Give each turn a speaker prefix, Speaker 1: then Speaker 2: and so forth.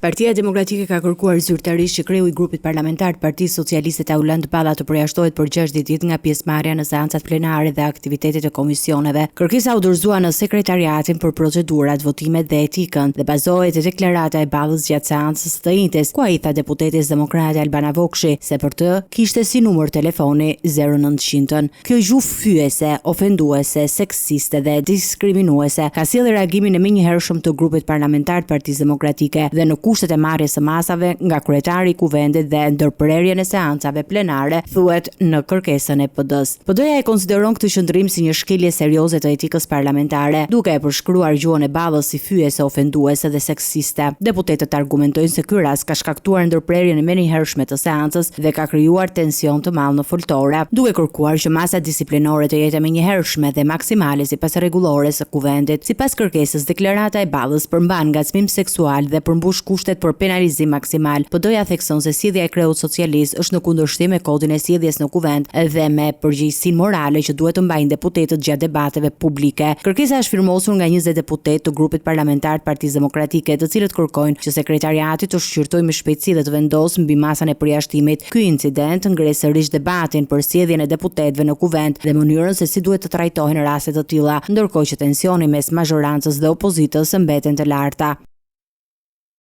Speaker 1: Partia Demokratike ka kërkuar zyrtarisht që kreu i grupit parlamentar të Partisë Socialiste Taulant Balla të përjashtohet për 60 ditë nga pjesëmarrja në seancat plenare dhe aktivitetet e komisioneve. Kërkesa u dorëzua në Sekretariatin për Procedurat, Votimet dhe Etikën dhe bazohet te deklarata e Ballës gjatë seancës së të enjtes, ku ai tha deputetes demokrate Albana Vokshi se për të kishte si numër telefoni 0900-ën. Kjo gjuhë fyese, ofenduese, seksiste dhe diskriminuese ka sjellë reagimin e menjëhershëm të grupit parlamentar të Partisë Demokratike dhe në kushtet e marrjes së masave nga kryetari i Kuvendit dhe ndërprerjen e seancave plenare, thuhet në kërkesën e PD-së. PD-ja e konsideron këtë qëndrim si një shkelje serioze të etikës parlamentare, duke e përshkruar gjuhën e Ballës si fyese, ofenduese dhe seksiste. Deputetët argumentojnë se ky rast ka shkaktuar ndërprerjen e menjëhershme të seancës dhe ka krijuar tension të madh në foltore, duke kërkuar që masa disiplinore të jetë e menjëhershme dhe maksimale sipas rregullores së Kuvendit. Sipas kërkesës, deklarata e Ballës përmban ngacmim seksual dhe përmbush kushtet për penalizim maksimal. PD-ja thekson se sjellja e kreut socialist është në kundërshtim me kodin e sjelljes në Kuvend dhe me përgjegjësinë morale që duhet të mbajnë deputetët gjatë debateve publike. Kërkesa është firmosur nga 20 deputetë të grupit parlamentar të Partisë Demokratike, të cilët kërkojnë që sekretariati të shqyrtojë me shpejtësi dhe të vendosë mbi masën e përjashtimit. Ky incident ngre sërish debatin për sjelljen e deputetëve në Kuvend dhe mënyrën se si duhet të trajtohen raste të tilla, ndërkohë që tensioni mes mazhorancës dhe opozitës mbeten të larta.